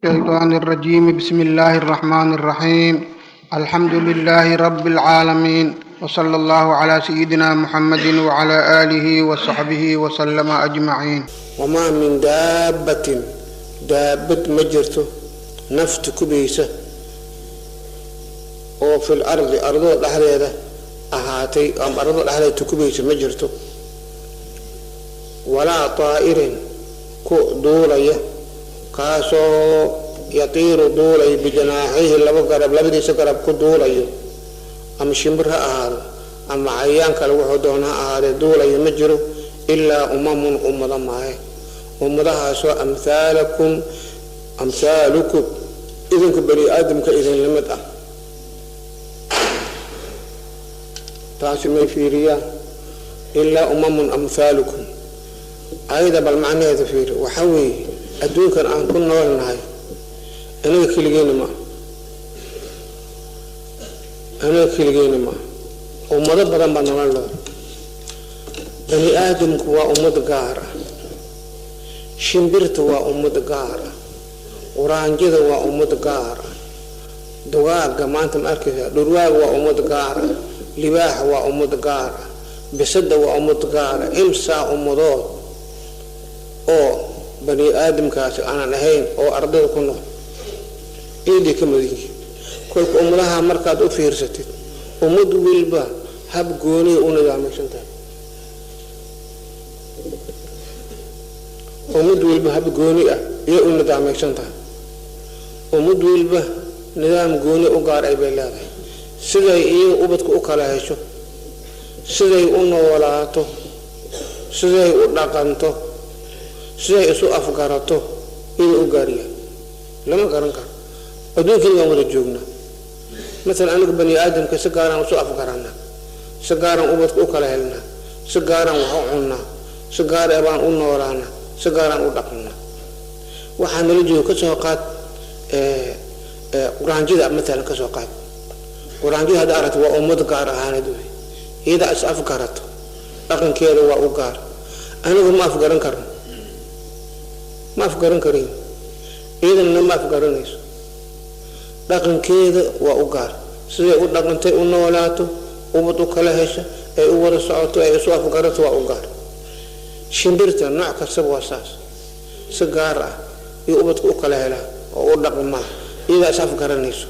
الشيطان الرجيم. بسم الله الرحمن الرحيم. الحمد لله رب العالمين، وصلى الله على سيدنا محمد وعلى آله وصحبه وسلم أجمعين. Wamaa min daabbatin, daabad ma jirto nafta kubaysa oo fil ardi, ardada dhexdeeda ahaatay ama ardada dhexdeeda tukubaysa ma jirto, walaa taa'irin ku duulaya, kaasoo yatiiru duulayo bijanaaxihi, laba garab, labadiisa garab ku duulayo, ama shimbir ha ahaado ama cayayaan kale wuxuu doona ha ahaadee, duulayo ma jiro ilaa umamun, ummado maahe, ummadahaasoo amhaalakum, amhaalukum, idinka bani aadamka idinla mid ah. Taasi may fiiriyaan? Ilaa umamun amhaalukum. Ayada bal macnaheeda fiiri. Waxaa weeye, adduunkan aan ku nool nahay anaga keligeena maaha, anaga keligeena maaha, ummado badan baa nolol nool. Bani aadamku waa ummad gaar ah, shimbirta waa ummad gaar ah, quraanjada waa ummad gaar ah, dugaaga maanta ma arkaysa, dhurwaaga waa ummad gaar ah, libaaxa waa ummad gaar ah, bisada waa ummad gaar ah. Imsaa ummadood oo bani aadamkaasi aanan ahayn oo ardada ku nool ciiday ka mudan yihiin. Kolka ummadaha markaad u fiirsatid, ummad walba hab gooniya u nidaamaysan tahay, ummad walba hab gooni ah iyay u nidaamaysan tahay, ummad walba nidaam gooni u gaar ay bay leedahay, siday iyaga ubadka u kala hesho, siday u noolaato, siday u dhaqanto, siday isu afgarato iyada u gaaryahay lama garan karo. Adduunkani waan wada joognaa. Masalan aniga bani aadamka si gaaraan isu afgaranaa, si gaaraan ubadka u kala helnaa, si gaaraan wax u cunnaa, si gaar baan u noolaanaa, si gaaraan u dhaqannaa. Waxaa nala jooga, kasoo qaad quraanjida matalan, kasoo qaad quraanjida hadda aragto, waa ummad gaar ahaaneed wey, iyadaa is afgarato, dhaqankeeda waa u gaar. Anigu ma afgaran karno, ma afgaran karin, iyadana ma afgaranayso. Dhaqankeeda waa u gaar, siday u dhaqantay, u noolaato, ubad u kala hesha, ay u wada socoto, ay isu afgarato waa u gaar. Shimbirta nooc kastaba waa saas, si gaar ah iyo ubadka u kala helaa oo u dhaqmaa, iyadaa is afgaranayso.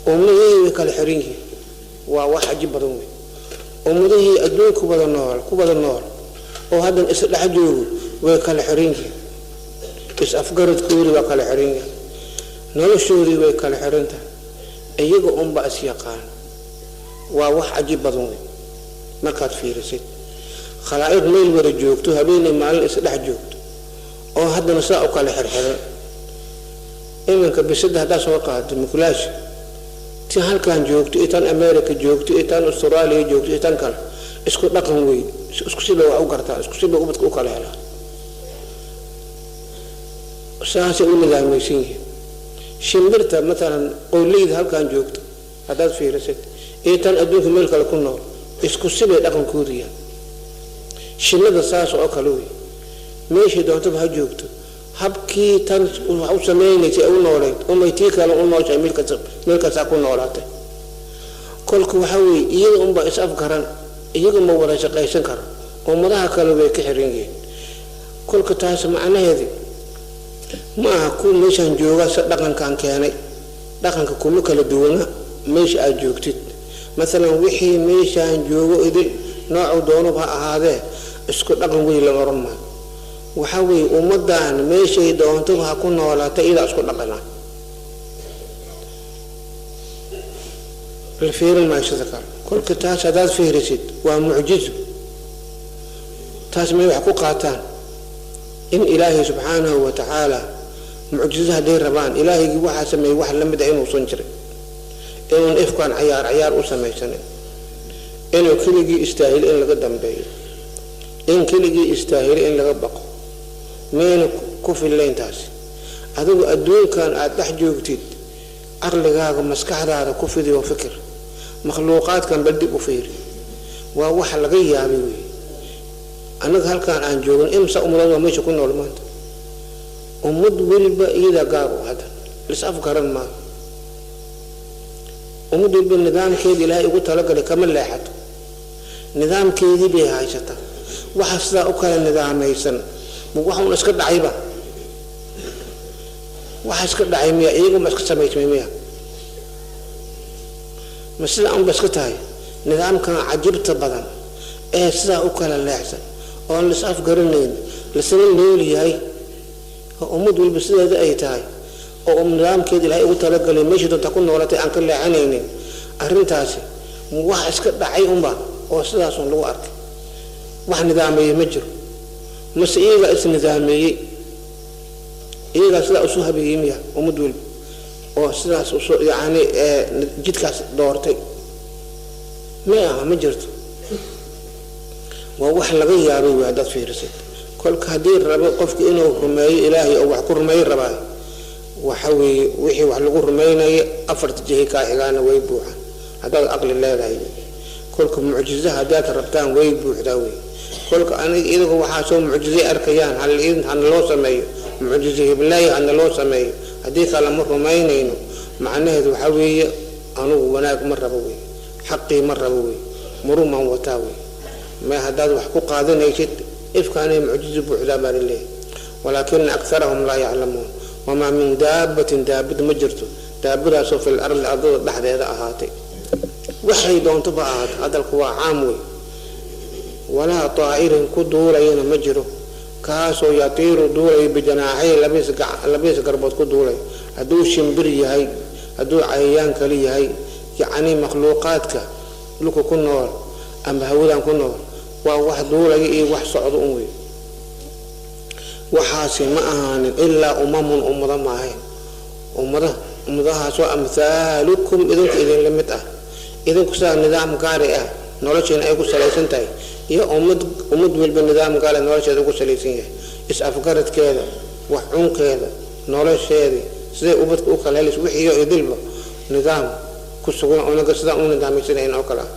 Ummadihii way kala xiran yihiin, waa wax cajiib badan wey. Ummadihii adduunka wada nool, ku wada nool oo haddan is dhex joogo, way kala xiran yihiin, is afgaradkoodii waa kala xiran yihiin, noloshoodii way kala xiran tahay, iyaga unbaa is yaqaan. Waa wax cajiib badan wey markaad fiirisid khalaa'iq meel wada joogto, habeenay maalin is dhex joogto oo haddana saa u kala xirxiran. Iminka bisada haddaa soo qaado, mukulaasha ti halkan joogto iyo tan America joogto iyo tan Australia joogto iyo tan kale, isku dhaqan wey, isku sibay wax u gartaan, isku sibay ubadka u kala helaan, saasay u nidaamaysan yihiin. Shimbirta matalan qowleyda halkan joogto haddaad fiirisid iyo tan adduunka meel kale ku nool, isku sibay dhaqankoodu yahay. Shinnada saas oo kale wey, meeshay doontaba ha joogto, habkii tan wax u samaynaysay u noolayd umay tii kale u nooshahay, meel kasta, meel kastaa ku noolaatay. Kolka waxaa weeye, iyaga unbaa is afgaran, iyaga ma wada shaqaysan karo, ummadaha kale way ka xiran yihiin. Kolka taas macnaheedi ma aha kuwa meeshaan jooga si dhaqankan keenay. Dhaqanka kuma kala duwana meesha aad joogtid. Masalan wixii meeshaan joogo idil noocu doonuba ha ahaadee, isku dhaqan wey lama oran maayo. Waxaa weeye, ummaddan meeshay doontoba ha ku noolaata, iyadaa isku dhaqana, la fiirin maayo sida kale. Kolka taas haddaad fiirisid waa mucjizo. Taas may wax ku qaataan in Ilaahay subxaanahu wa tacaala mucjizo hadday rabaan, Ilaahaygii waxaa sameeyey wax la mid ah inuusan jirin, inuun ifkaan cayaar cayaar u samaysanin, inuu keligii istaahilo in laga dambeeyo, in keligii istaahilo in laga baqo. Mayna ku fillayn taasi? Adigu adduunkan aada dhex joogtid, caqligaaga maskaxdaada ku fidiyo fikir, makhluuqaadkan bal dib u fiiri, waa wax laga yaabay wey. Annaga halkaan aan joogno imsa ummadood waa meesha ku nool maanta? Ummad weliba iyadaa gaar u hadda lis afgaran maayo. Ummad weliba nidaamkeeda Ilaahay ugu talagalay kama leexato, nidaamkeedii bay haysataa. Waxa sidaa u kala nidaamaysan ma waxun iska dhacayba? Waxa iska dhacay miya? Iyagu ma iska samaysmay miya? Ma sidaa unba iska tahay? Nidaamkan cajibta badan ee sidaa u kala leexsan oon lis afgaranayn, lasla nool yahay, oo ummad walba sideeda ay tahay, oo nidaamkeeda Ilaahay ugu talagalay meeshii doonta ku noolatay aan ka leexanaynin, arrintaasi wax iska dhacay unba oo sidaasun lagu arkay? Wax nidaameeyey ma jiro. Mase iyagaa is nidaameeyey? Iyagaa sidaa isu habeeyey miya ummad walba oo sidaas usu yacni jidkaas doortay? Ma aha, ma jirto. Waa wax laga yaabay wey haddaad fiirisid. Kolka haddii rabo qofku inuu rumeeyo Ilaahay oo wax ku rumeeyo rabaa, waxa weeye wixii wax lagu rumaynayo afarta jihi kaa xigaana way buuxaan haddaad aqli leedahay. Kolka mucjizo haddaad rabtaan way buuxdaa wey. Kolka aniga iyagu waxaa soo mucjizay arkayaan, hana loo sameeyo mucjizo hiblaayo, hana loo sameeyo, haddii kale ma rumaynayno. Macnaheedu waxaa weeye anugu wanaag ma rabo wey, xaqii ma rabo wey, murumaan wataa wey. Ma haddaad wax ku qaadanaysid ifkaanay mucjizo buuxdaa baa laleeyahay. Walaakina akarahum laa yaclamuun. Wamaa min daabatin, daabad ma jirto, daabadaasoo fil ardi, ardada dhexdeeda ahaatay, waxay doonto ba ahaato, hadalku waa caam wey. Walaa taa'irin ku duulayana ma jiro, kaasoo yatiiru duulay bijanaaxay, labiis garbood ku duulay. Hadduu shimbir yahay, hadduu cayayaan kale yahay, yacni makhluuqaadka dhulka ku nool ama hawadan ku nool, waa wax duulaya iyo wax socdo un wey. Waxaasi ma ahaanin ilaa umamun, ummado maahayn, ummada, ummadahaasoo amhaalukum, idinku idinla mid ah, idinku sidaa nidaam gaari ah noloshiina ay ku salaysan tahay, iyo ummad, ummad walba nidaam gaara nolosheeda ugu salaysan yahay, is-afgaradkeeda, wax cunkeeda, nolosheedii siday ubadka u kala helayso, wixiiyo idilba nidaam ku sugan, unaga sidaa u nidaamaysanayn oo kale ah.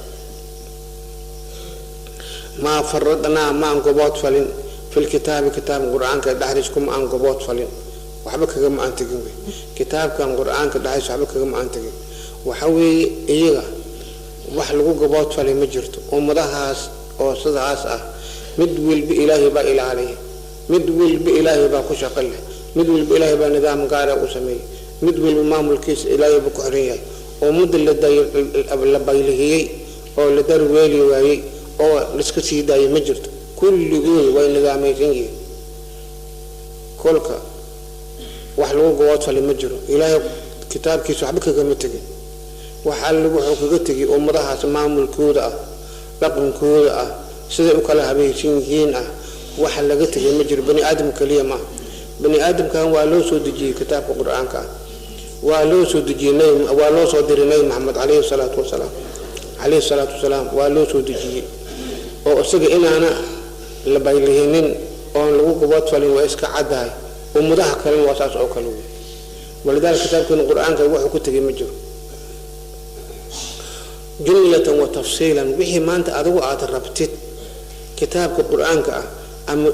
Maa faradnaa, maan gobood falin, filkitaabi, kitaabka qur-aanka dhexdiis kuma aan gobood falin, waxba kagama aan tegin wey. Kitaabkan qur-aanka dhexdiis waxba kagama aan tegin. Waxa weeye iyaga wax lagu gobood falay ma jirto. Ummadahaas oo sidaas ah, mid walba Ilaahay baa ilaaliya, mid walba Ilaahay baa ku shaqo leh, mid walba Ilaahay baa nidaam gaara u sameeyey, mid walba maamulkiisa Ilaahay buu ku xiran yahay. Ummadda la baylihiyey oo la darweeli waayey oo laiska sii daayay ma jirto. Kulligood way nidaamaysan yihiin. Kolka wax lagu gobood falay ma jiro. Ilaahay kitaabkiisa waxba kagama tegin. Wax alle wuxuu kaga tegay ummadahaas maamulkooda ah, dhaqankooda ah, siday u kala habaysan yihiin ah, waxa laga tegay ma jiro. Bani aadam keliya maaha. Bani aadamkan waa loo soo dejiyey kitaabka qur-aanka ah, waa loo soo dejiyey, waa loo soo diray Nabi Maxamed calayhi salaatu wasalaam, calayhi salaatu wasalaam waa loo soo dejiyey, oo isaga inaana la baylihinin oon lagu gobood falin waa iska caddahay. Ummadaha kalena waa saas oo kale wey. Walidaalika kitaabkeena qur-aanka wuxuu ku tegay ma jiro, jumlatan wa tafsiilan. Wixii maanta adigu aada rabtid kitaabka qur-aanka ah, ama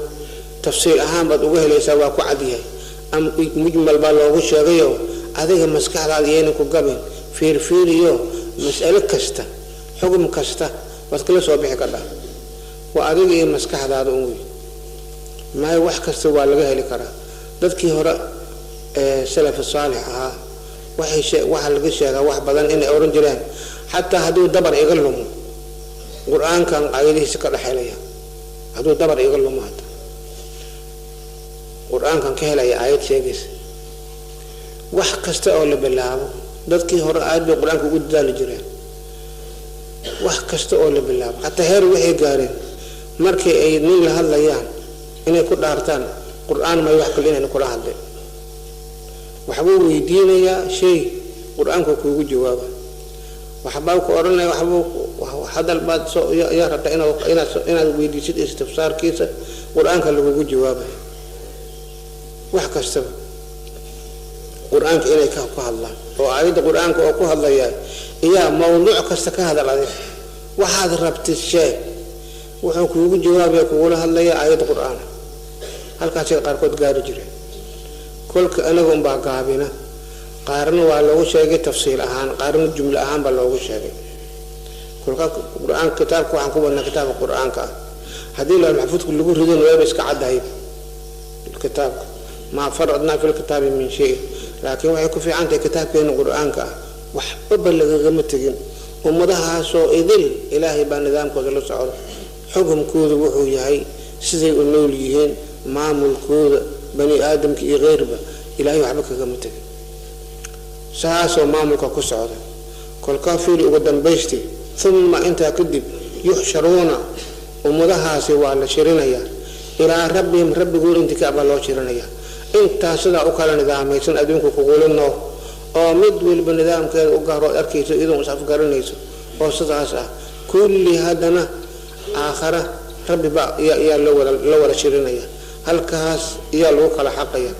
tafsiil ahaan baad uga helaysaa, waa ku cadyahay, ama mujmal baa loogu sheegayo. Adiga maskaxdaada iyayna ku gabin, fiirfiiriyo mas'alo kasta, xugum kasta waad kala soo bixi kardhaa. Waa adiga iyo maskaxdaada un wey. Maayo wax kasta waa laga heli karaa. Dadkii hore ee salaf saalix ahaa waxay waxaa laga sheegaa wax badan inay oran jireen: xataa hadduu dabar iga lumo, qur-aankan aayadihiisa ka dhexelaya. Hadduu dabar iga lumo, hata qur-aankan ka helaya aayad sheegaysa. Wax kasta oo la bilaabo, dadkii hore aad bay qur-aanka ugu dadaali jireen. Wax kasta oo la bilaabo, xataa heer waxay gaareen markii ay nin la hadlayaan inay ku dhaartaan qur-aan may wax kale inayna kula hadleen. Waxbuu weydiinayaa shay, qur-aanku kuugu jawaaba. Waxbaa ku odhanaya, waxbuu hadal baad soo yaa rabtaa inaad weydiisid istifsaarkiisa, qur-aanka lagugu jawaabay. Wax kastaba qur-aanka inay ku hadlaan oo aayadda qur-aanka oo ku hadlayaa iyaa mawduuc kasta ka hadal. Adig waxaad rabtid sheeg, wuxuu kuugu jawaabaya, kugula hadlaya aayadda qur-aan. Halkaasay qaarkood gaari jireen. Kolka anaga unbaa gaabina. Qaarna waa loogu sheegay tafsiil ahaan, qaarna jumlo ahaan baa loogu sheegay. Kolka qur-aanka, kitaabka waxaan ku wadnaa kitaabka qur-aanka ah. Haddii lawxul maxfuudka lagu ridona waaba iska caddahay kitaabka, maa faradnaa fi lkitaabi min shay. Laakiin waxay ku fiican tahay kitaabkeena qur-aanka ah waxbaba lagagama tegin. Ummadahaasoo idil Ilaahay baa nidaamkooda la socda, xukumkooda wuxuu yahay, siday u nool yihiin, maamulkooda bani aadamka iyo keyrba, Ilaahay waxba kagama tegin. Saasoo maamulka ku socda. Kolkaa fiili ugu dambaysti, uma intaa kadib, yuxsharuuna, ummadahaasi waa la shirinayaa, ilaa rabbihim, rabbigood intikaa baa loo shirinayaa. Intaa sidaa u kala nidaamaysan adduunka kugula nool oo mid waliba nidaamkeeda u gaaro ood arkayso, iyadoon is afgaranayso oo sidaas ah kulli, haddana aakhara rabbi baa yaa loo wada la wada shirinaya. Halkaas iyaa lagu kala xaqaya.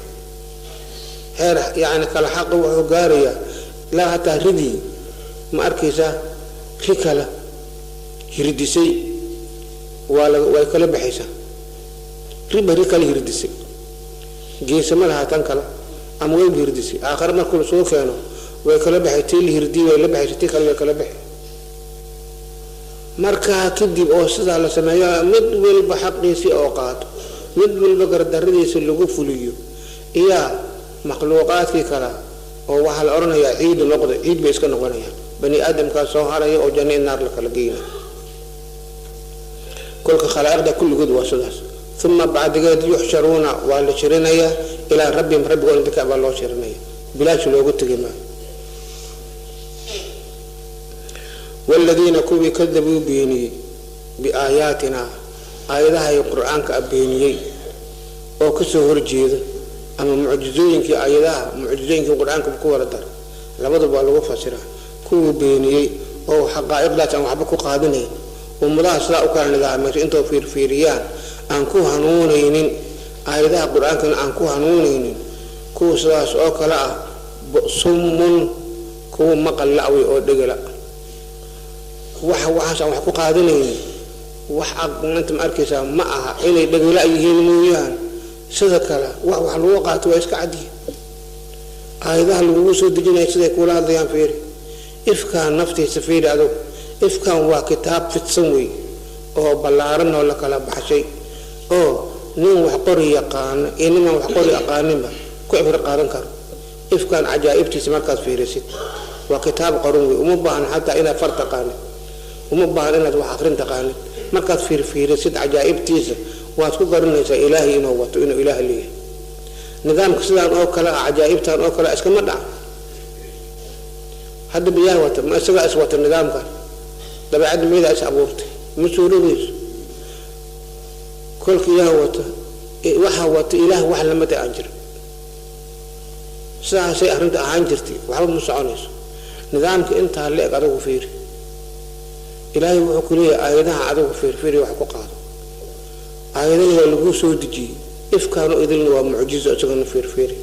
Heer yacni kala xaqa wuxuu gaarayaa ilaa hataa ridii, ma arkaysaa, ri kale hirdisay waa la way kala baxaysaa. Riba ri kale hirdisay, geesa ma lahaa tan kale ama wayba hirdisay. Aakhare markuu lasoo keeno way kala baxay. Tii la hirdiyey way la baxaysa, tii kale way kala baxay. Markaa kadib oo sidaa la sameeyo, mid walba xaqiisii oo qaato, mid walba gardaradiisa lagu fuliyo, iyaa makhluuqaadkii kale oo waxaa la odhanayaa ciid noqda. Ciid bay iska noqonayaan. Bani aadamkaa soo haraya oo janno in naar la kala geyna. Kolka khalaa'iqda kulligood waa sidaas. Uma bacdigeed yuxsharuuna, waa la shirinayaa, ilaa rabbihim, rabbigood inta baa loo shirinaya. Bilaash loogu tegi maayo. Waaladiina kuwii kadabuu beeniyey biaayaatinaa, aayadahay qur-aanka a beeniyey oo kasoo horjeeda, ama mucjizooyinkii aayadaha, mucjizooyinkii qur-aanka ku wada dar, labaduba waa lagu fasiraa. Kuwii beeniyey oo xaqaa'iqdaas aan waxba ku qaadanayn, ummadaha sidaa u kala nidaamayso intoo fiirfiiriyaan aan ku hanuunaynin, aayadaha qur-aankana aan ku hanuunaynin, kuwa sidaas oo kale ah, summun, kuwa maqal la'wey oo dhegala, waxa waxaas aan wax ku qaadanaynin, wax aqanta ma arkaysaa, ma aha inay dhegala yihiin mooyaan. Sida kale wax wax lagu qaato waa iska cadyihin. Aayadaha lagugu soo dejinaya siday kuula hadlayaan fiiri. Ifkaan naftiisa fiiri adugu. Ifkaan waa kitaab fidsan wey oo ballaaran oo la kala baxshay, oo nin wax qori yaqaano iyo nimaan wax qori aqaaninba ku cibro qaadan karo. Ifkaan cajaa'ibtiisa markaad fiirisid, waa kitaab qoran wey. Uma baahan xataa inaad far taqaanid, uma baahan inaad wax akrin taqaanid. Markaad fiirfiirisid cajaa'ibtiisa waad ku garanaysaa Ilaahay inuu wato, inuu Ilaah leeyahay. Nidaamka sidaan oo kale ah, cajaa'ibtan oo kale ah, iskama dhaca. Hadda biyaha wata ma isagaa is wata? Nidaamkan dabeecadda miyadaa is abuurtay? Ma suurogeyso. Kolka ilaah wata, waxaa wata Ilaah wax lamida aan jirin. Sidaasay arrinta ahaan jirtay, waxba ma soconayso. Nidaamka intaa la-eg adigu fiiri. Ilaahay wuxuu ku leeyahay aayadaha adigu fiirfiiri, wax ku qaado. Aayadana waa laguu soo dejiyey. Ifkaanu idilna waa mucjizo, isagana fiirfiiri.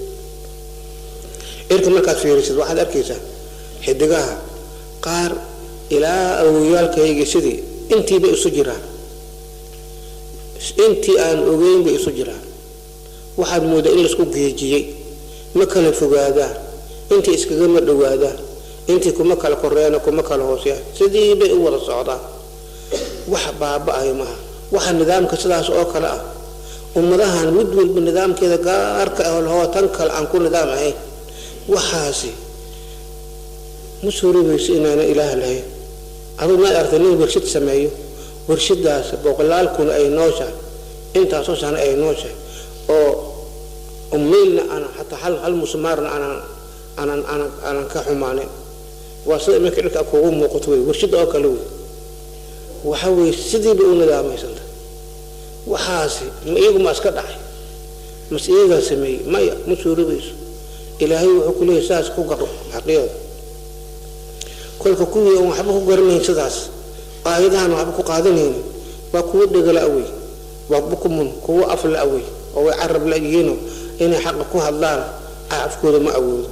Irka markaad fiirisid waxaad arkaysaa xidigaha qaar ilaa awowyaalkayga sidii intii bay isu jiraan, intii aan ogeyn bay isu jiraan. Waxaad moodaa in laisku geejiyey. Ma kala fogaadaan, intii iskagama dhowaadaan, intii kuma kala koreeyaan, kuma kala hooseeyaan, sidii bay u wada socdaan. Wax baaba-ayo maaha. Waxa nidaamka sidaas oo kale ah, ummadahan mid walba nidaamkeeda gaarka ah oo tan kale aan ku nidaam ahayn, waxaasi ma suurobayso inaana Ilaah lahayn. Adugu maad aragtay nin warshad sameeyo, warshadaas boqolaal kun ay nooshahay, intaasoo sano ay nooshahay, oo meelna aanan xataa hal musmaarna aanan ka xumaanin? Waa sida iminka dhirka kugu muuqato wey, warshada oo kale wey. Waxa weye sidii bay u nidaamaysanta. Waxaasi ma iyagu ma iska dhacay mase iyagaa sameeyey? Maya, ma suurobayso. Ilaahay wuxuu ku leeyahy saas ku garo xaqiyada. Kolka kuwii oon waxba ku garanayn sidaas, aayadahan waxba ku qaadanaynin, waa kuwo dhegala awey, waa bukumun, kuwo af la awey oo way carab la yihiinoo inay xaqa ku hadlaan afkooda ma awoodo.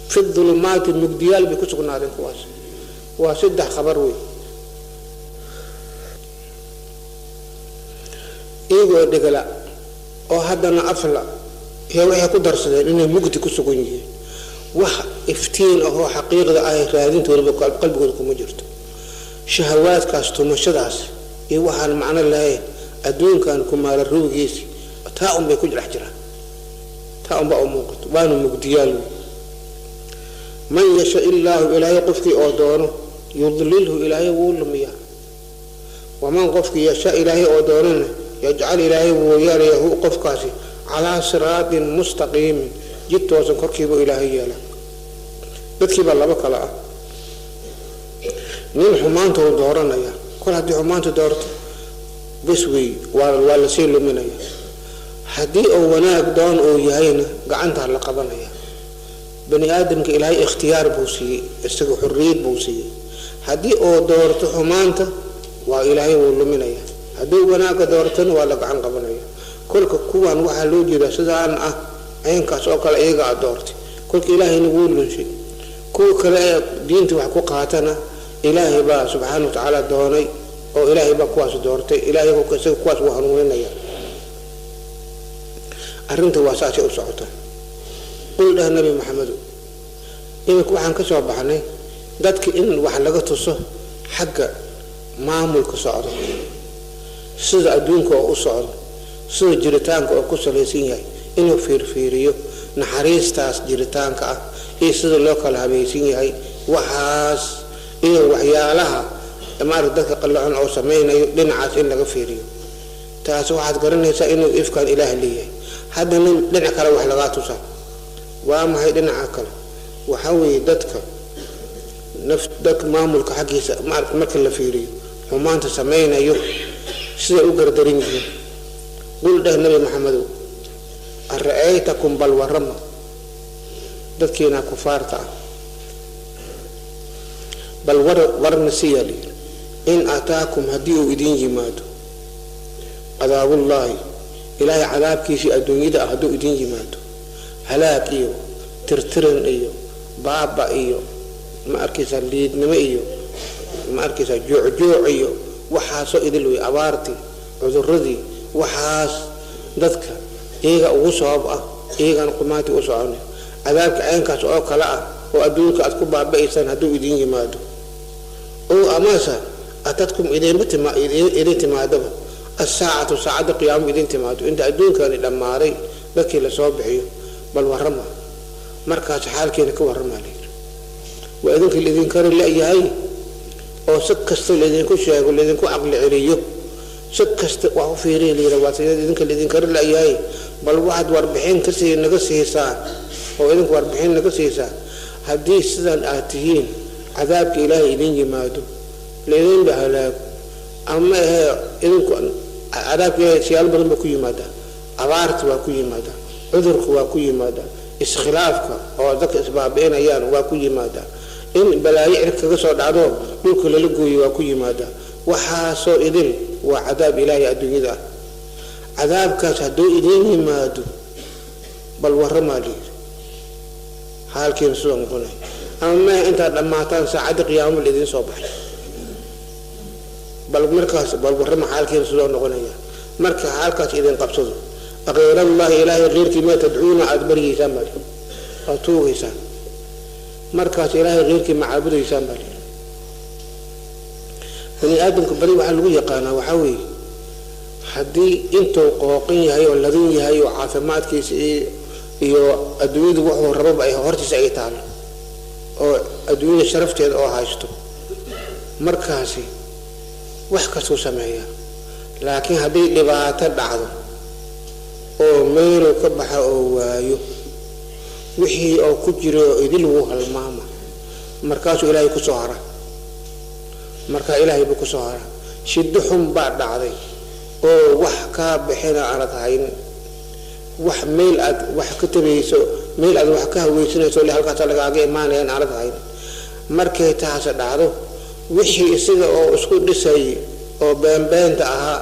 Fi dulumaati, mugdiyaal bay ku sugnaadeen kuwaas. Waa saddex khabar wey. Iyagoo dhegala oo haddana afla Ee waxay ku darsadeen inay mugdi ku sugan yihiin, wax iftiin ahoo xaqiiqda ah raadintoodaba qalbigooda kuma jirto. Shahawaadkaas, tumashadaas iyo waxaan macno lahayn, adduunkan kumaala ruugiisi, taa unbay ku dhex jiraan, taa unbaa u muuqato, waana mugdiyaal wey. Man yasha illaahu, ilaahay qofkii oo doono, yudlilhu, ilaahay wuu lumiyaa. Waman qofkii yasha, ilaahay oo doonana, yajcal, ilaahay wuu yeelaya, hu qofkaasi, calaa siraatin mustaqiimin, jid toosan korkiibuu ilaahay yeelaa. Dadkiibaa laba kale ah. Nin xumaanta uu dooranaya, kol haddii xumaanta doorto bes wey, waa lasii luminaya. Haddii uu wanaag doon uu yahayna, gacantaa la qabanaya. Bani aadamka ilaahay ikhtiyaar buu siiyey, isaga xorriyad buu siiyey. Haddii uu doorto xumaanta, waa ilaahay wuu luminaya. Hadduu wanaagga doortona, waa la gacan qabanaya. Kolka kuwan waxaa loo jeedaa sidaan ah, caynkaas oo kale iyaga a doortay, kolka ilaahayna wuu lunshay. Kuwa kale ee diinta wax ku qaatana, ilaahay baa subxaana wa tacaala doonay oo ilaahay baa kuwaas doortay. Ilaahay isaga kuwaas wuu hanuuninaya. Arrinta waa saasay u socota. Qul, dheh Nabi Maxamedow, iminka waxaan ka soo baxnay dadka in wax laga tuso xagga maamulka socdo, sida adduunka oo u socdo, sida jiritaanka oo ku salaysan yahay, inuu fiirfiiriyo naxariistaas jiritaanka ah iyo sida loo kala habaysan yahay waxaas iyo waxyaalaha maarata dadka qallacon oo samaynayo, dhinacaas in laga fiiriyo. Taas waxaad garanaysaa inuu ifkaan ilaah leeyahay. Haddana dhinac kale wax lagaa tusaa. Waa maxay dhinaca kale? Waxaa weeye dadka naf, dadka maamulka xaggiisa maarata marka la fiiriyo, xumaanta samaynayo siday u gardaran yihiin. Qul, dheh Nabi Maxamedow, ara-aytakum, bal warama dadkiina kufaarta ah, bal war warna siyaa layidhi, in ataakum, haddii uu idin yimaado, cadaabullaahi, ilaahay cadaabkiisii adduunyada ah hadduu idin yimaado, halaag iyo tirtiran iyo baaba iyo, ma arkaysaa, liidnimo iyo, ma arkaysaa, joocjooc iyo waxaasoo idil wey, abaartii, cuduradii, waxaas dadka iyaga ugu sabab ah, iyagana qumaantii u soconay, cadaabka caynkaas oo kale ah oo adduunka aad ku baaba'aysaan hadduu idin yimaado, oo amase atadkum idinba tima idin timaadaba, asaacatu, saacadda qiyaamo idin timaado, inta adduunkani dhammaaday dadkii lasoo bixiyo, bal warrama markaas, xaalkiina ka warramaa layidhi. Waa idinka laidin kari la-yahay oo si kasta laydinku sheego, laydinku caqli celiyo, si kasta wax u fiiriya layidhi, waa sida idinka laidin kari la-yahay. Bal waxaad warbixin kasii naga siisaan oo idinku warbixin naga siisaan, haddii sidan aad tihiin, cadaabka ilaahay idin yimaado, laydinba halaago, ama ahee idinku cadaabka ilaahay siyaalo badan baa ku yimaadaa. Abaarta waa ku yimaadaa, cudurka waa ku yimaadaa, iskhilaafka oo dadka isbaabi'inayaan waa ku yimaadaa, in balaayo cirka kaga soo dhacdo dhulka lala gooyo waa ku yimaadaa. Waxaasoo idin waa cadaab ilaahay adduunyada ah. Cadaabkaas hadduu idin yimaado, bal warramaa layidhi, xaalkiina sidoo noqonaya, ama maya intaad dhammaataan saacadda qiyaamo la idiin soo baxay, bal markaas bal warrama xaalkiina sidoo noqonaya marka xaalkaas idin qabsado. Akayrallahi, ilaahay keyrkii, maa tadcuuna, aada baryeysaan baa lihi, aada tuugaysaan markaas, ilaahay keyrkii ma caabudaysaan baa lihi. Bani aadamka badi waxaa lagu yaqaanaa waxaa weeye, haddii intuu qooqan yahay oo ladin yahay oo caafimaadkiisa iyo adduunyadu wuxuu rababa ay hortiisa ay taalo oo adduunyada sharafteeda oo haysto, markaasi wax kastuu sameeyaa. Laakiin hadday dhibaato dhacdo oo meeluu ka baxa oo waayo, wixii oo ku jira oo idil wuu halmaama. Markaasuu ilaahay kusoo hara, markaa ilaahay buu kusoo hara. Shiddo xun baa dhacday oo wax kaa bixina aanad haynin, wax meel aad wax ka tabayso, meel aad wax ka haweysanayso le halkaasa lagaaga imaanayaan aanad haynin, markay taas dhacdo, wixii isaga oo isku dhisay oo beenbeenta ahaa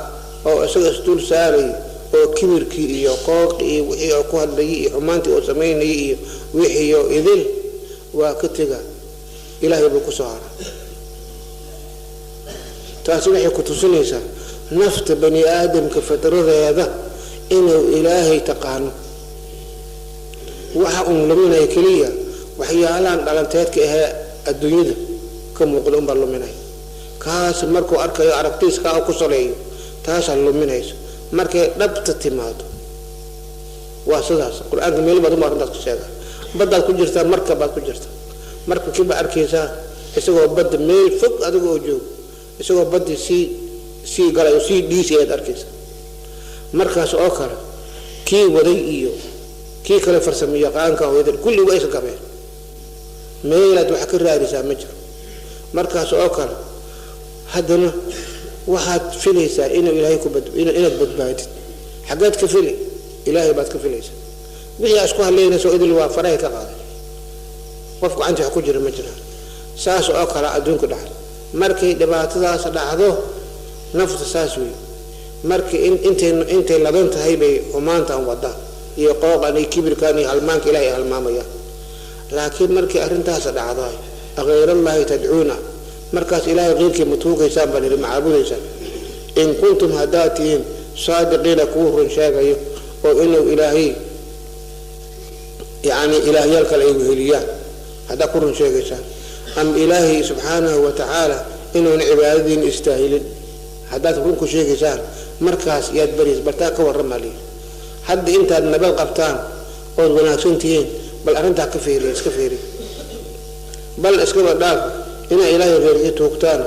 oo isaga isdul saarayay oo kibirkii iyo qooqii iyo wixii oo ku hadlayay iyo xumaantii oo samaynayay iyo wixii oo idil waa ka tega, ilaahay buu kusoo hara. Taasi waxay ku tusinaysaa nafta bani aadamka fitradeeda inuu ilaahay taqaano. Waxa uun luminaya keliya waxyaalahan dhalanteedka ahee adduunyada ka muuqda unbaa luminaya. Kaas markuu arkayo aragtiiskaa ku saleeyo, taasaa luminayso. Markay dhabta timaado waa sidaas. Qur-aanka meel baad uma arrintaas ku sheegaa. Baddaad ku jirtaa, marka baad ku jirtaa, marka kiba arkaysaa isagoo badda meel fog adiga oo joogo, isagoo baddii sii galayo, sii dhiisi ayaad arkaysaa. Markaas oo kale kii waday iyo kii kale farsamo yaqaanka hooyada kulli waa isgabeen. Meelaad wax ka raadisaa ma jiro. Markaas oo kale haddana waxaad filaysaa inuu Ilaahay ku inaad badbaadid. Xaggeed ka fili? Ilaahay baad ka filaysaa. Wixii aad isku haleynayso idil waa farahay ka qaaday. Qof gacanta wax ku jira ma jiraan. Saas oo kale adduunka dhacdo, markay dhibaatadaas dhacdo nafta saas wey. Markii intay ladan tahay bay xumaantan wadaan iyo qooqan iyo kibirkan iyo halmaanka Ilahay ay halmaamayaan. Laakiin markii arrintaas dhacdo, "Akayrallahi tadcuuna", markaas Ilaahay keyrkii ma tuugaysaan baa lihi, ma caabudaysaan? "In kuntum", haddaad tihiin, "saadiqiina", kuwu run sheegayo oo inuu Ilaahay, yacni ilaahyaal kale ay weheliyaan haddaad ku run sheegaysaan, ama Ilaahay subxaanahu wa tacaala inuuna cibaadadiina istaahilin haddaad run ku sheegaysaan, markaas yaad baraysa? Bartaa ka warramaa lihi. Hadda intaad nabad qabtaan ood wanaagsan tihiin, bal arrintaa ka fiiriya, iska fiiriya. Bal iskaba dhaaf inaa Ilaahay reerkii tuugtaan.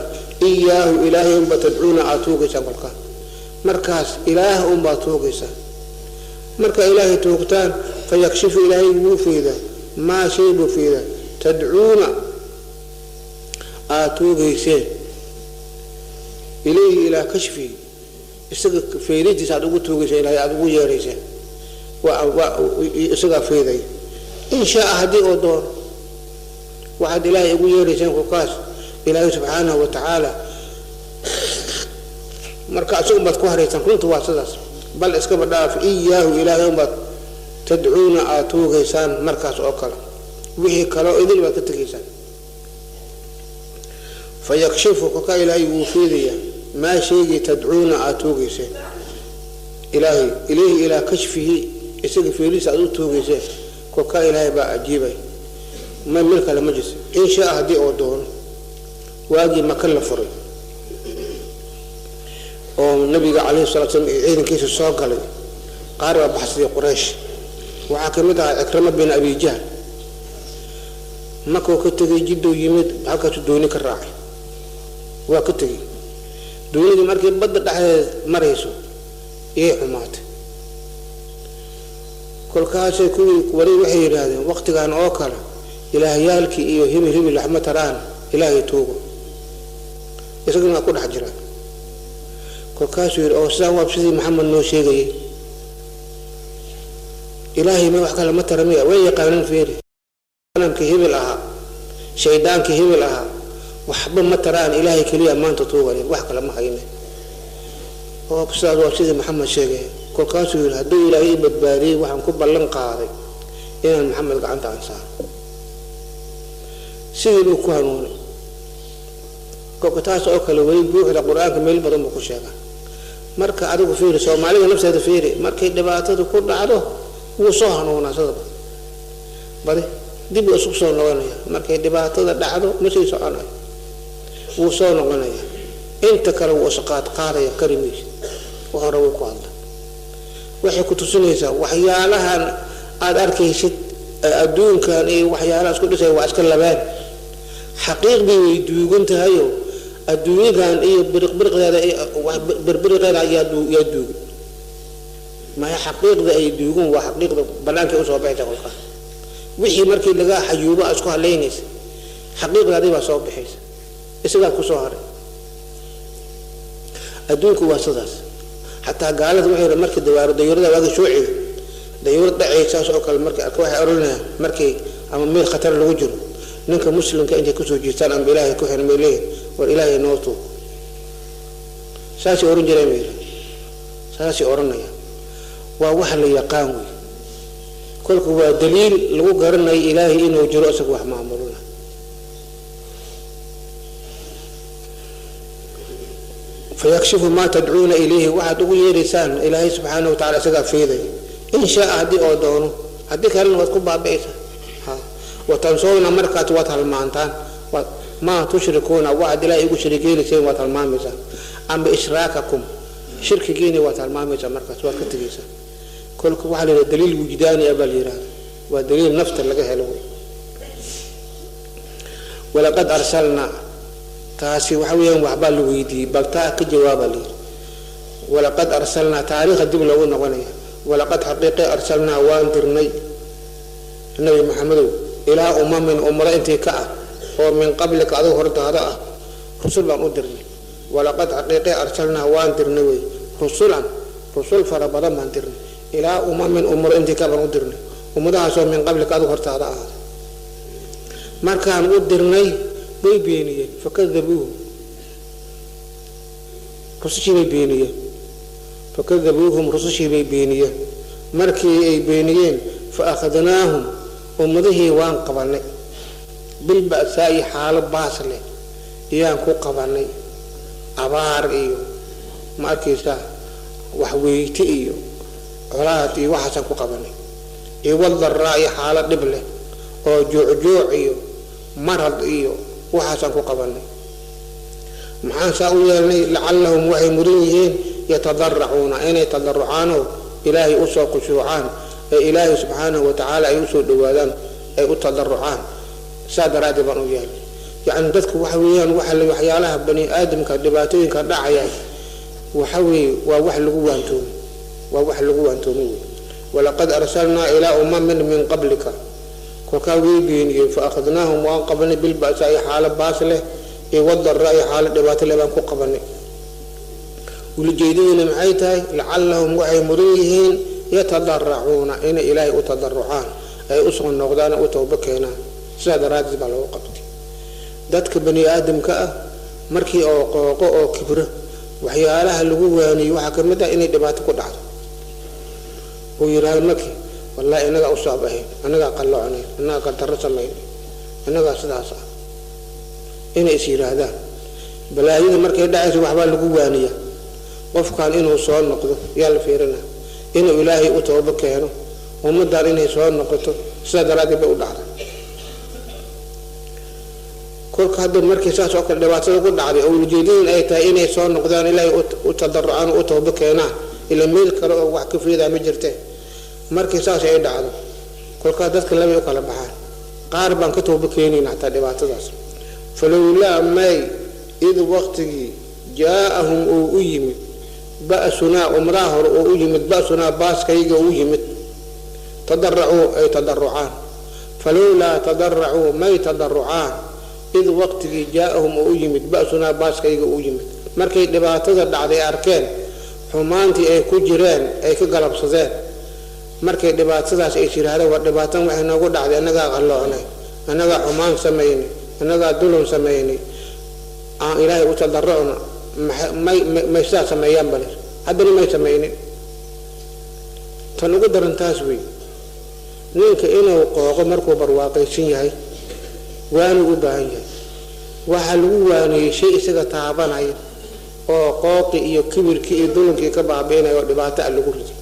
"Iyaahu", Ilaahay unbaa, "tadcuuna", aad tuugaysaan kolkaan. Markaas Ilaah unbaad tuugaysaan. Marka Ilaahay tuugtaan, "fayakshifu", Ilaahay wuu fiidaa, "maa", shay buu fiidaa, "tadcuuna", aad tuugayseen, "ilayhi", ilaa kashfihi, isaga feeridiisa aad ugu tuugayseen, Ilahay aad ugu yeerayseen, waa isagaa feedaya. "In shaaa", haddii oo doono, waxaad Ilaahay ugu yeerayseen kolkaas Ilaahay subxaanahu wa tacaala marka isaga baad ku haraysaan. Runta waa sidaas. Bal iskaba dhaaf, "iyaahu", Ilaahay unbaad, "tadcuuna", aad tuugaysaan. Markaas oo kale wixii kaloo idil baad ka tegaysaan. "Fayakshifu", kolkaa Ilaahay wuu feedayaa, "maa", shaygii, "tadcuuna", aad tuugayseen Ilaahay, "ilayhi", ilaa kashfihi, isaga feeliisa aad u tuugayseen, kolkaa Ilaahay baa ajiibay. Ma meel kale ma jirto. "In shaa", haddii oo doono. Waagii Maka la furay oo Nabiga calayhi salatu slam iyo ciidankiisa soo galay, qaar baa baxsaday Quraysh. Waxaa ka mid ahaa Cikrama bin Abi Jahl. Markuu ka tegay Jiddow yimid, halkaasuu dooni ka raacay, waa ka tegey. Doonidii markay badda dhexdeed marayso iyay xumaatay. Kolkaasay kuwii wali waxay yidhaahdeen, waqtigan oo kale ilaahyaalkii iyo hibil hibil waxma taraan, Ilaahay tuugo, isagana waa ku dhex jiraan. Kolkaasuu yidhi, oo sidaan waa sidii Maxamed noo sheegayay, Ilaahay ma wax kale ma tara miya? Way yaqaanaan, feeri, sanamkii hibil ahaa, shaydaankii hibil ahaa, waxba ma taraan, Ilaahay keliya maanta tuugaya, wax kale ma hayne. Oo sidaas waa sidii Maxamed sheegay. Kolkaasuu yidhi, hadduu Ilaahay i badbaadiyey, waxaan ku ballan qaaday inaan Maxamed gacanta aan saaro. Sidii buu ku hanuunay. Kolka taas oo kale weli buuxda Qur-aanka meel badan buu ku sheegaa. Marka adigu fiiri, Soomaalida nafteeda fiiri, markay dhibaatadu ku dhacdo wuu soo hanuunaa sadaba badi, dib uu isku soo noqonaya. Markay dhibaatada dhacdo ma sii soconayo, wuu soo noqonaya. Inta kale wuu isqaad qaadaya, kari maysa, wax hore wuu ku hadla. Waxay ku tusinaysaa waxyaalahan aada arkaysid adduunkan iyo waxyaalaha isku dhisaya waa iska labaan. Xaqiiqdii way duugan tahayo, adduunyadan iyo biriqbiriqdeeda, birbiriqeeda yaa duugan maya. Xaqiiqda ay duugan waa xaqiiqda banaanka usoo baxaysa. Kolkaa wixii markii laga xayuubo aad isku halaynaysa, xaqiiqdaadii baa soo baxaysa, isagaa kusoo haray. Adduunku waa sidaas. Xataa gaalada waxay yidhi markii dawaaro dayuurada waagi shuuciga dayuurad dhacaysaas oo kale markay arka, waxay odhanayaan markay ama meel khatar lagu jiro, ninka muslimka intay kusoo jiistaan amba Ilaahay ku xiran bay leeyihin, war Ilaahay noo tuug. Saasay ohan jireen bay yidhi, saasay odhanayaan. Waa wax la yaqaan wey. Kolka waa daliil lagu garanayo Ilaahay inuu jiro, isaga wax maamuluna. "Fayakshifu maa tadcuuna ilayhi", waxaad ugu yeeraysaan Ilaahay subxaanahu wa tacala isagaa feeday. "In shaaa", haddii oo doono. Haddii kalena waad ku baabi'aysaa. Ha watansowna, markaas waad halmaantaan. Maa tushrikuuna, waxaad Ilaahay igu shariikeelayseen waad halmaamaysaa, ama ishraakakum, shirkigiina waad halmaamaysaa, markaas waad ka tegaysaa. Kolka waxaa la yidhaha daliil wujdaani ah baa la yidhahda, waa daliil nafta laga helo wey. Walaqad arsalnaa, taasi waxa weeyaan waxbaa la weydiiyey, baltaa ka jawaaba la yidhi. Walaqad arsalnaa, taariikha dib loogu noqonaya. Walaqad xaqiiqe arsalnaa, waan dirnay Nabi Maxamedow ilaa umamin, ummado intii ka ah oo min qablika, adigu hortaada ah, rusul baan u dirnay. Walaqad xaqiiqe arsalnaa, waan dirnay wey, rusulan, rusul fara badan baan dirnay, ilaa umamin, ummado intii ka baan u dirnay, ummadahaasoo min qablika, adigu hortaada ahaaday. Markaan u dirnay way beeniyeen. Fakadabuuhum, rusushii bay beeniyeen. Fakadabuuhum, rusushii bay beeniyeen. Markii ay beeniyeen, fa akhadnaahum, ummadihii waan qabanay, bilba'saa'i, xaalo baas leh iyaan ku qabanay, abaar iyo ma arkaysaa waxweyte iyo colaad iyo waxaasaan ku qabanay, iyo waldaraa'i, xaalo dhib leh oo juucjuuc iyo marad iyo waxaasaan ku qabanay. Maxaan saa u yeelnay? Lacallahum, waxay mudan yihiin, yatadaracuuna, inay tadarucaanoo Ilaahay usoo khushuucaan ee Ilaahay subxaanahu watacaala ay usoo dhawaadaan, ay u tadarucaan. Saa daraaddeed baan u yeelnay. Yacni dadku waxa weeyaan waxa waxyaalaha bani aadamka dhibaatooyinka dhacaya waxa weeye waa wax lagu waantoomo, waa wax lagu waantoomo wey. Walaqad arsalnaa ilaa umamin min qablika, kolkaa way beeniyeen. Fa akhadnaahum, waan qabanay, bilba'saa'i, xaalo baas leh, iyo wadaraa'i, xaalo dhibaato leh baan ku qabanay. Ulijeedadiina maxay tahay? Lacallahum, waxay mudan yihiin, yatadaracuuna, inay Ilaahay u tadarucaan, ay usoo noqdaan, u tawbo keenaan. Sidaa daraaddeed baa loogu qabtay. Dadka bani aadamka ah markii oo qooqo oo kibro, waxyaalaha lagu waaniyo waxaa ka mid ah inay dhibaato ku dhacdo, uu yidhaahdo markii wallahi innagaa u saab ahayn, annagaa qalloocnayn, annagaa qaldarro samaynay, annagaa sidaas ah, inay is yidhaahdaan. Balaayada markay dhacayso waxbaa lagu waaniyaa. Qofkan inuu soo noqdo yaa la fiirinaa, inuu Ilaahay u toobo keeno, ummaddan inay soo noqoto. Sidaa daraaddeed bay u dhacday. Kolka hadda markii saas oo kale dhibaatada ku dhacday oo ujeedadin ay tahay inay soo noqdaan, Ilaahay u tadarucaan, u toobo keenaan, ila meel kale oo wax ka fiidaa ma jirte. Markii saas ay dhacdo, kolkaa dadka labay u kala baxaan. Qaar baan ka toobo keenayn xataa dhibaatadaas. Falowlaa may id waqtigii jaa-ahum, uu u yimid, ba'sunaa, ummadaha hore oo u yimid, ba'sunaa, baaskayga u yimid, tadaracuu, ay tadarucaan. Falowlaa tadaracuu, may tadarucaan, id waqtigii jaa-ahum, oo u yimid, ba'sunaa, baaskayga u yimid, markay dhibaatada dhacday arkeen xumaantii ay ku jireen, ay ka galabsadeen. Markay dhibaatadaas ay yidhaahdeen, war dhibaatan waxay noogu dhacday annagaa qalloocnay, annagaa xumaan samaynay, annagaa dulum samaynay, aan Ilaahay u tadarucna, may may sidaa sameeyaan? Bale haddana may samaynin. Tan ugu daran taas wey. Ninka inuu qooqo markuu barwaaqaysan yahay waanuu u baahan yahay. Waxaa lagu waaniyey shay isaga taabanaya oo qooqi iyo kibirkii iyo dulunkii ka baabi'inaya oo dhibaato ah lagu riday.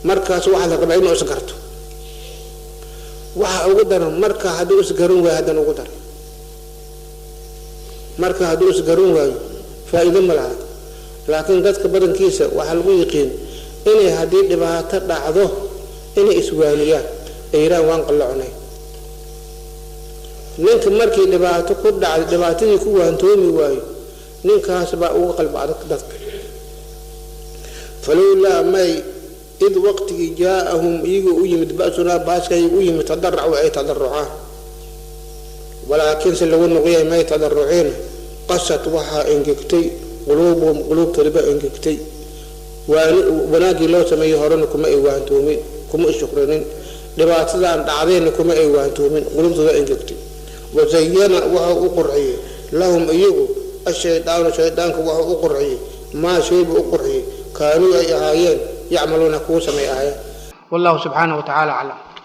Markaas waxaa la rabaa inuu isgarto. Waxa ugu daran marka hadduu isgaran waayo, haddana ugu daran marka hadduu isgaran waayo, faa'iido ma laha. Laakiin dadka badankiisa waxaa lagu yiqiin inay haddii dhibaato dhacdo inay iswaaniyaan, ay yidhahaan waan qallocnay. Ninka markii dhibaato ku dhacday dhibaatadii ku waantoomi waayo, ninkaas baa uga qalbi adag dadka. Falowlaa may id waqtigii jaa-ahum, iyagoo u yimid, ba'sunaa, baaskayga u yimid, tadaracu, ay tadarucaan. Walaakiinse lagu noqyay may tadaruciin. Qasad, waxaa engegtay, quluubuhum, quluubtoodi baa engegtay. Wanaaggii loo sameeyey horena kuma ay waantoomin, kuma ishukrinin, dhibaatadan dhacdayna kuma ay waantoomin, quluubtooda engegtay. Wasayana, wuxuu u qurxiyey, lahum, iyagu, ashaydaanu, shaydaanku wuxuu u qurxiyey, maa shaybu u qurxiyey, kaanuu, ay ahaayeen, yacmaluuna, kuwa samay ahaayeen. Wallahu subxaanahu watacaala aclam.